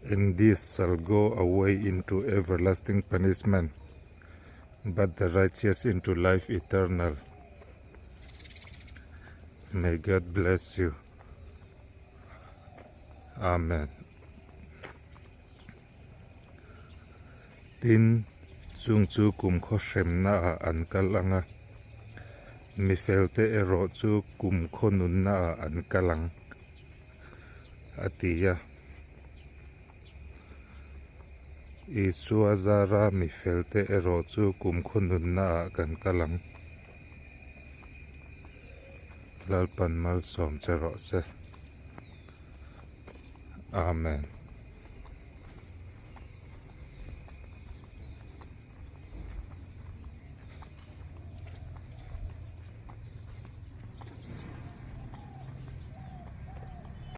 And these shall go away into everlasting punishment, but the righteous into life eternal. May God bless you. Amen. Tin, chung chu kumkhaw hremna ah an kal ang a, mi felte erawh chu kumkhaw nunna ah an kal ang, a ti a. Isua zara mi felte erawh chu kumkhaw nunna ah kan kal ang. Lalpan malsawm che rawh se. Amen.